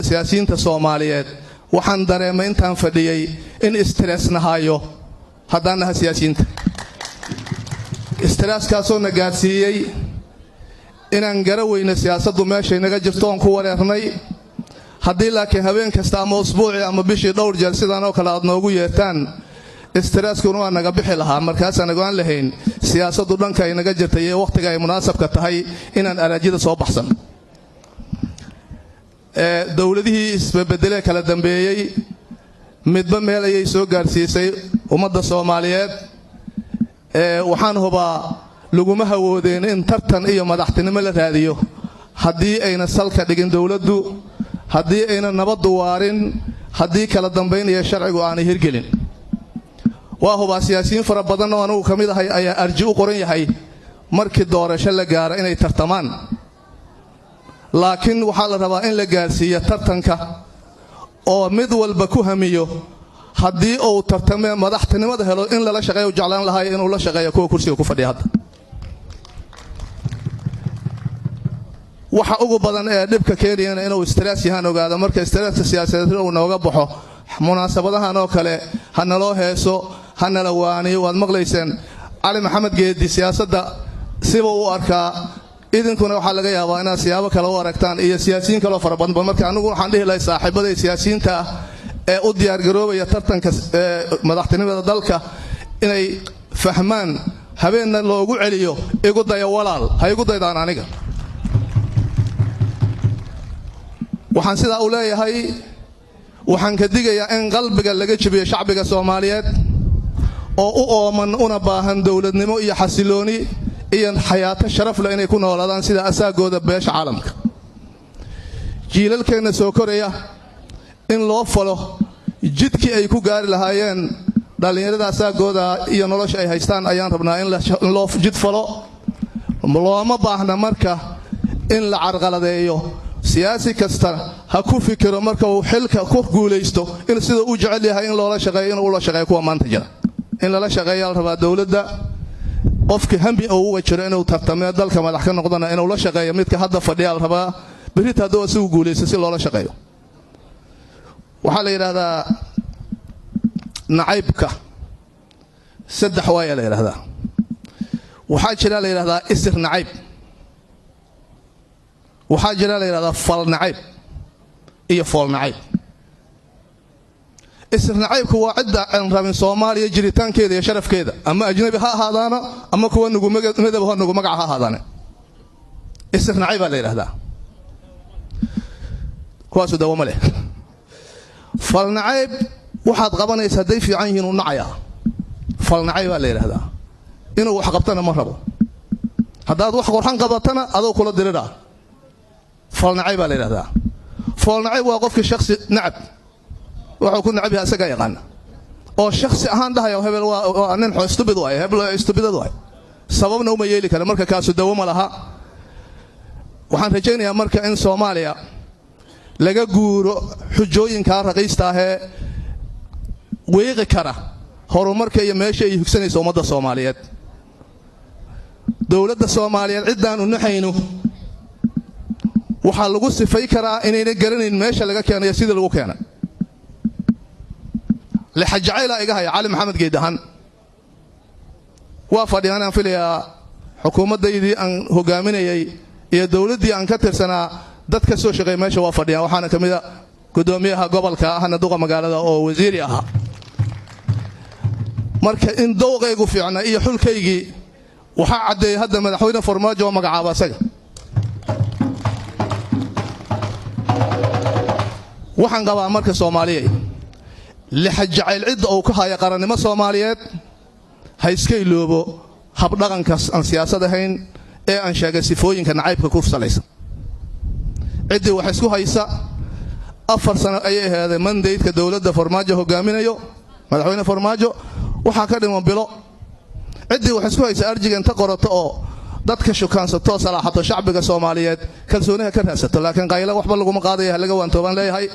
Siyaasiyiinta Soomaaliyeed, waxaan dareemay intaan fadhiyey in stress nahayo haddaan naha siyaasiyiinta. Stresskaasoo na gaadhsiiyey inaan gara weyno siyaasaddu meeshay naga jirto oon ku wareernay. Haddii laakiin habeen kasta ama usbuucii ama bishii dhowr jeer sidaan oo kale aad noogu yeertaan, stresskuna waa naga bixi lahaa. Markaasaan ogaan lahayn siyaasaddu dhanka ay naga jirtay iyo wakhtiga ay munaasabka tahay inaan araajida soo baxsan. Dowladihii isbebedelee kala dambeeyey midba meel ayay soo gaarsiisay ummadda Soomaaliyeed. Waxaan hubaa laguma hawoodeen in tartan iyo madaxtinimo la raadiyo haddii ayna salka dhigin dowladdu, haddii ayna nabaddu waarin, haddii kala dambayn iyo sharcigu aanay hirgelin. Waa hubaa siyaasiyiin fara badan oo anugu ka mid ahay ayaa arji u qoran yahay markii doorasho la gaaro inay tartamaan, laakiin waxaa la rabaa in la gaarsiiyo tartanka oo mid walba ku hamiyo haddii uu tartamee madaxtinimada helo in lala shaqeeyo jeclaan lahay inuu la shaqeeyo kuwa kursiga ku fadhiya hadda. Waxa ugu badan ee dhibka keenayana inuu stress yahaan ogaado. Marka stresska siyaasadeed uu nooga baxo, munaasabadahan oo kale ha naloo heeso, ha nala waaniyo. Waad maqlayseen Cali Maxamed Geedi siyaasadda siba u arkaa, idinkuna waxaa laga yaabaa inaad siyaabo kale u aragtaan iyo siyaasiyiin kaloo fara badanba. Marka anigu waxaan dhihi lahay saaxiibaday siyaasiyiinta ah ee u diyaargaroobaya tartanka madaxtinimada dalka inay fahmaan, habeenna loogu celiyo igu daya walaal, ha igu daydaan aniga. Waxaan sidaa u leeyahay, waxaan ka digayaa in qalbiga laga jebiyo shacbiga Soomaaliyeed oo u ooman una baahan dowladnimo iyo xasilooni iyo xayaato sharaf leh inay ku noolaadaan sida asaagooda beesha caalamka. Jiilalkeenna soo koraya in loo falo jidkii ay ku gaari lahaayeen dhallinyarada asaagooda iyo nolosha ay haystaan ayaan rabnaa in loo jid falo. Looma baahna marka in la carqaladeeyo. Siyaasi kasta ha ku fikiro marka uu xilka ku guulaysto in sida u jecel yahay in loola shaqeeyo, inuu ula shaqeeyo kuwa maanta jira. In lala shaqeeyaa la rabaa dowladda. Qofkii hami uu uga jiro inuu tartamee dalka madax ka noqdona inuu la shaqeeyo midka hadda fadhiyaa la rabaa, berrita hadduu asigu guulaysto si loola shaqeeyo. Waxaa la yidhaahdaa nacaybka saddex waaya la yidhahdaa. Waxaa jira la yidhahdaa isir nacayb, waxaa jira la yidhahdaa fal nacayb iyo fool nacayb. Isir nacaybku waa cidda aan rabin Soomaaliya jiritaankeeda iyo sharafkeeda, ama ajnabi ha ahaadaano ama kuwa nugu midab ho nugu magaca ha ahaadaane. Isir nacayb baa la yidhahdaa, kuwaasu dawo ma leh. Fal nacayb, waxaad qabanaysa hadday fiican yihiin uu nacayaa, fal nacayb baa la yidhahdaa. Inuu wax qabtana ma rabo, haddaad wax qurxan qabatana adoo kula diriraa, falnacayb baa la yidhahdaa. Foolnacayb waa qofkii shakhsi nacab, wuxuu ku nacab yahay isagaa yaqaana, oo shakhsi ahaan dhahaya hebel waa nin stupid waay, hebel stupidad waay, sababna uma yeeli kara. Marka kaasu dawo ma laha. Waxaan rajaynayaa marka in Soomaaliya laga guuro xujooyinkaa raqiista ahee wiiqi kara horumarka iyo meesha ay hugsanaysa ummadda Soomaaliyeed. Dowladda Soomaaliyeed ciddaanu naxayno waxaa lagu sifay karaa inayna garanayn meesha laga keenayo sidii lagu keenay. Lixajacaylaa iga haya Cali Maxamed Geedahan waa fadhiyaan, aan filayaa xukuumaddaydii aan hogaaminayay iyo dowladdii aan ka tirsanaa dad ka soo shaqeeya meesha waa fadhiyaan, waxaana ka mida guddoomiyaha gobolka ahna duqa magaalada oo wasiiri ahaa. Marka in dowqaygu fiicna iyo xulkaygii waxaa caddeeyey hadda madaxweyne Farmaajo oo magacaaba asaga. Waxaan qabaa marka Soomaaliyey, lixa jacayl cidda uu ka haya qarannimo Soomaaliyeed ha iska iloobo habdhaqankaas aan siyaasad ahayn ee aan sheegay sifooyinka nacaybka ku salaysan. Ciddii wax isku haysa, 4 sano ayay aheeday mandaydka dowladda Farmaajo hogaaminayo madaxweyne Farmaajo, waxaa ka dhiman bilo. Ciddii wax isku haysa arjiga inta qorato oo dadka shukaansato salaaxato shacbiga Soomaaliyeed kalsooniha ka raadsato, laakiin qaylo waxba laguma qaadaya, ha laga waantoobaan leeyahay.